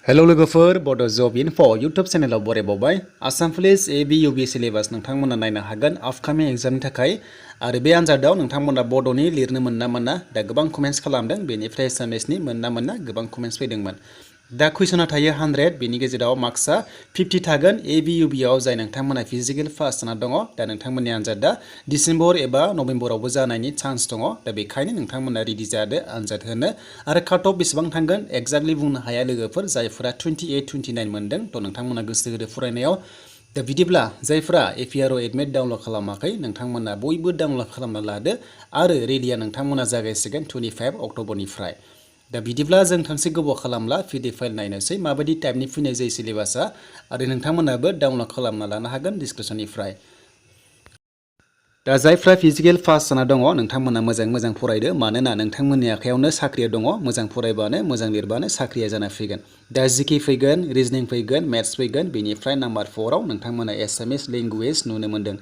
hello लोगोफोर बड' जब info YouTube चेनेलाव बरायबावबाय Assam police एबि इउबि syllabus नोंथांमोना नायनो हागोन आपकामिं एग्जामनि थाखाय आरो बे आनजादाव नोंथांमोना बड'नि लिरनो मोनना मोना दा गोबां कमेन्ट्स खालामदों बेनिफ्राय एसामिसनि मोनना मोना गोबां कमेन्ट्स फैदोंमोन दा कुइसना थायो 100 बेनि गेजेराव मार्क्सआ 50 थागोन एबि इउबिआव जाय नोंथांमोना फिजिकेल पास जाना दङ दा नोंथांमोननि आनजादा डिसेम्बर एबा नभेम्बरावबो जानायनि चान्स दङ दा बेखायनो नोंथांमोना रेडि जादो आनजाद होनो आरो काट अफ बेसेबां थांगोन एक्जाक्टलि बुंनो हाया लोगोफोर जायफोरा 28 29 मोनदों थ' नोंथांमोना गोसो होदो फरायनायाव दा बिदिब्ला जायफोरा एपिआरअ एडमिट डाउनलड खालामाखै नोंथांमोना बयबो डाउनलड खालामना लादो आरो रेडिया नोंथांमोना जागायसिगोन 25 अक्ट'बरनिफ्राय दा बिदिब्ला जों थांसे गोबाव खालामला पिडि फाइल नायनोसै माबायदि टाइपनि फैनाय जायो सिलेबासा आरो नोंथांमोनाबो डाउनलड खालामना लानो हागोन डिसक्रिपसननिफ्राय दा जायफ्रा फिजिकेल पास जाना दङ नोंथांमोना मोजां फरायदो मानोना नोंथांमोननि आखायावनो साख्रिया दङ मोजां फरायबानो मोजां लिरबानो साख्रिया जाना फैगोन दा जिके फैगोन रिजनिं फैगोन मेथ्स फैगोन बेनिफ्राय नाम्बार 4 आव नोंथांमोना एसामिस लेंगुवेज नुनो मोनदों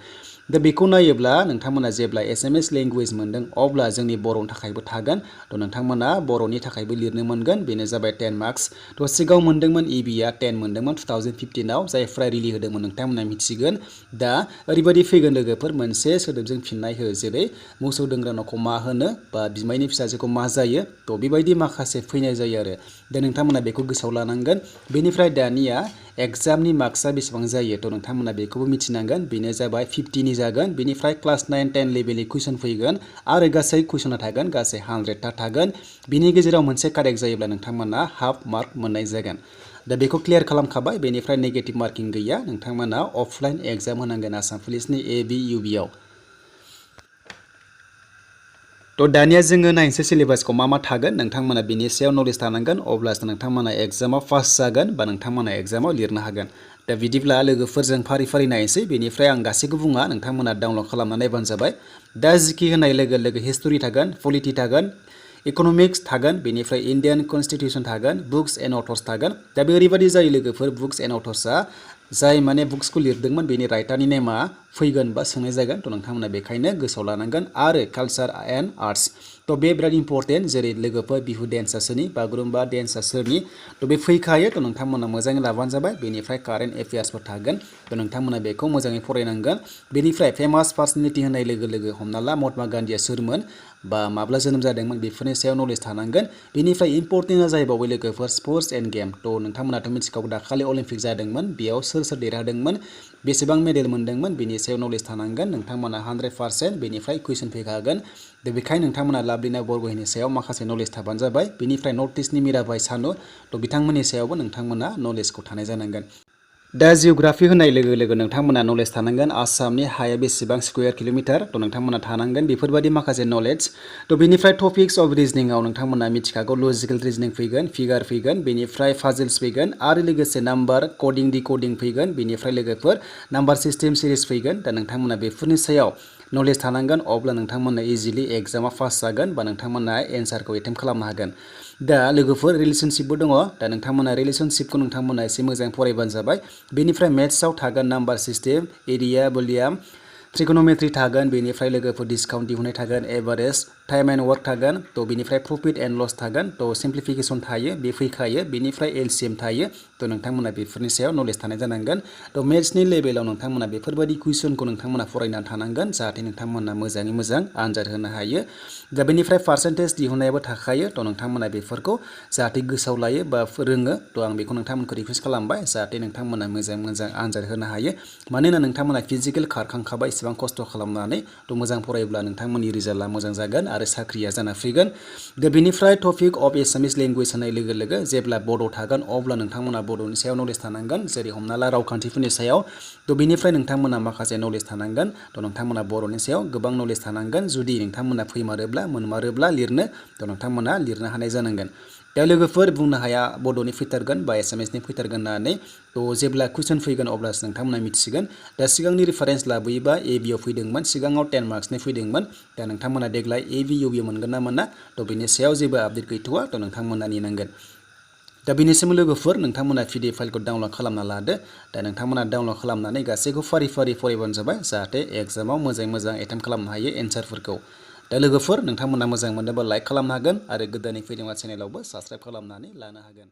दा बेखौ नायोब्ला नोंथांमोना जेब्ला एसामिस लेंगुवेज मोनदों अब्ला जोंनि बर'नि थाखायबो थागोन थ' नोंथांमोना बर'नि थाखायबो लिरनो मोनगोन बेनो जाबाय 10 मार्क्स थ' सिगाङाव मोनदोंमोन इबिआ 10 मोनदोंमोन 2015 आव जायफ्रा रिलि होदोंमोन नोंथांमोना मिथिगोन दा ओरैबायदि फैगोन लोगोफोर मोनसे सोदोबजों फिननाय हो जेरै मोसौ दोनग्रा न'खौ मा होनो बा बिमायनि फिसाजोखौ मा जायो थ' बेबायदि माखासे फैनाय जायो आरो दा नोंथांमोना बेखौ गोसोआव लानांगोन बेनिफ्राय दानिया एग्जामनि मार्क्सआ बेसेबां जायो थ' नोंथांमोना बेखौबो मिथिनांगोन बेनो जाबाय 50नि जागोन बेनिफ्राय क्लास 9 10 लेभेलनि कुइसन फैगोन आरो गासै कुइसना थागोन गासै 100टा थागोन बिनि गेजेराव मोनसे कारेक्ट जायोब्ला नोंथांमोना हाफ मार्क मोननाय जागोन दा बेखौ क्लियार खालामखाबाय बेनिफ्राय नेगेटिभ मार्किं गैया नोंथांमोना अफलाइन एग्जाम होनांगोन आसाम पुलिसनि एबि इउबिआव थ' दानिया जोङो नायनोसै सिलेबासखौ मा थागोन नोंथांमोना बेनि सायाव नलेज थानांगोन अब्लासो नोंथांमोना एग्जामाव पास जागोन बा नोंथांमोना एग्जामाव लिरनो हागोन दा बिदिब्ला लोगोफोरजों फारि नायनोसै बेनिफ्राय आं गासैखौ बुङा नोंथांमोना डाउनलड खालामना नायबानो जाबाय दा जिके होनाय लोगो लोगो हिस्टरि थागोन पलिटि थागोन इक'नमिक्स थागोन बेनिफ्राय इन्डियान कनस्टिटिउसन थागोन बुक्स एन्ड अथर्स थागोन दा बे ओरैबायदि जायो लोगोफोर बुक्स एन्ड अथर्सआ जाय माने बुक्सखौ लिरदोंमोन बेनि राइटारनि नेमा फैगोन बा सोंनाय जागोन थ' नोंथांमोना बेखायनो गोसोआव लानांगोन आरो कालचार एन्ड आर्ट्स थ' बे बिराद इम्परटेन्ट जेरै लोगोफोर बिहु डेन्सआ सोरनि बागुरुम्बा डेन्सआ सोरनि थ' बे फैखायो थ' नोंथांमोना मोजाङै लाबानो जाबाय बेनिफ्राय कारेन्ट एफेयार्सफोर थागोन थ' नोंथांमोना बेखौ मोजाङै फरायनांगोन बेनिफ्राय फेमास पार्सनेलिटि होननाय लोगो लोगो हमना ला महात्मा गान्धीआ सोरमोन बा माब्ला जोनोम जादोंमोन बेफोरनि सायाव नलेज थानांगोन बेनिफ्राय इम्परटेन्टआ जाहैबावबाय लोगोफोर स्पर्ट्स एन्ड गेम थ' नोंथांमोनाथ' मिथिखागौ दाखालि अलिम्पिक जादोंमोन बेयाव सोर देरहादोंमोन बेसेबां मेडेल मोनदोंमोन बेनि सायाव नलेज थानांगोन नोंथांमोना 100% बेनिफ्राय कुइसन फैखागोन दा बेखायनो नोंथांमोना लाभलिना बरग'हायनि सायाव माखासे नलेज थाबानो जाबाय बेनिफ्राय नर्थ इस्टनि मिराबाइ सानु थ' बिथांमोननि सायावबो नोंथांमोना नलेजखौ थानाय जानांगोन दा जिअ'ग्राफि होनाय लोगो लोगो नोंथांमोना नलेज थानांगोन आसामनि हाया बेसेबां स्कुवेर किल'मिटार थ' नोंथांमोना थानांगोन बेफोरबायदि माखासे नलेज थ' बेनिफ्राय टपिक्स अफ रिजनिंआव नोंथांमोना मिथिखागौ लजिकेल रिजनिं फैगोन फिगार फैगोन बेनिफ्राय पाजल्स फैगोन आरो लोगोसे नाम्बार कडिं डिकडिं फैगोन बेनिफ्राय लोगोफोर नाम्बार सिस्टेम सिरिज फैगोन दा नोंथांमोना बेफोरनि सायाव नलेज थानांगोन अब्ला नोंथांमोना इजिलि एग्जामाव पास जागोन बा नोंथांमोना एन्सारखौ एटेम्प्ट खालामनो हागोन दा लोगोफोर रिलेसनशिपबो दङ दा नोंथांमोना रिलेसनशिपखौ नोंथांमोना एसे मोजां फरायबानो जाबाय बेनिफ्राय मेथ्सआव थागोन नाम्बार सिस्टेम एरिया भलिउम ट्रिगोनोमेट्रि थागोन बेनिफ्राय लोगोफोर डिसकाउन्ट दिहुननाय थागोन एभारेज टाइम एन्ड वर्क थागोन थ' बेनिफ्राय प्रफिट एन्ड लस थागोन थ' सिम्प्लिफिकेसन थायो बे फैखायो बेनिफ्राय एलसिएम थायो थ' नोंथांमोना बेफोरनि सायाव नलेज थानाय जानांगोन थ' मेथ्सनि लेभेलाव नोंथांमोना बेफोरबायदि कुइसनखौ नोंथांमोना फरायनानै थानांगोन जाहाथे नोंथांमोना मोजाङै मोजां आनजाद होनो हायो दा बेनिफ्राय पार्सेन्टेज दिहुननायाबो थाखायो थ' नोंथांमोना बेफोरखौ जाहाथे गोसोआव लायो बा रोङो थ' आं बेखौ नोंथांमोनखौ रिकुवेस्ट खालामबाय जाहाथे नोंथांमोना मोजां आनजाद होनो हायो मानोना नोंथांमोना फिजिकेल खारखांखाबाय इसेबां खस्थ' खालामनानै थ' मोजां फरायोब्ला नोंथांमोननि रिजाल्टआ मोजां जागोन आरो साख्रिया जाना फैगोन दा बेनिफ्राय टपिक अफ एसामिस लेंगुवेज होनाय लोगो लोगो जेब्ला बड' थागोन अब्ला नोंथांमोना बड'नि सायाव नलेज थानांगोन जेरै हमना ला रावखान्थिफोरनि सायाव थ' बेनिफ्राय नोंथांमोना माखासे नलेज थानांगोन थ' नोंथांमोना बर'नि सायाव गोबां नलेज थानांगोन जुदि नोंथांमोना फैमारोब्ला मोनमारोब्ला लिरनो थ' नोंथांमोना लिरनो हानाय जानांगोन दा लोगोफोर बुंनो हाया बड'नि फैथारगोन बा एसामिसनि फैथारगोन होननानै थ' जेब्ला कुइसन फैगोन अब्लासो नोंथांमोना मिथिगोन दा सिगांनि रिफारेन्स लाबोयोबा एबिआव फैदोंमोन सिगाङाव 10 मार्क्सनि फैदोंमोन दा नोंथांमोना देग्लाय एबि इउबि मोनगोन ना मोना थ' बेनि सायाव जेबो आपडेट गैथ'वा थ' नोंथांमोना नेनांगोन दा बेनिसिम लोगोफोर नोंथांमोना पिडिएफ फाइलखौ डाउनलड खालामना लादो दा नोंथांमोना डाउनलड खालामनानै गासैखौ फारि फरायबानो जाबाय जाहाथे एग्जामाव मोजां एटेम्प्ट खालामनो हायो एन्सारफोरखौ दा लोगोफोर नोंथांमोना मोजां मोनोबा लाइक खालामनो हागोन आरो गोदानै फैदोंबा चेनेलावबो साबस्क्राइब खालामनानै लानो हागोन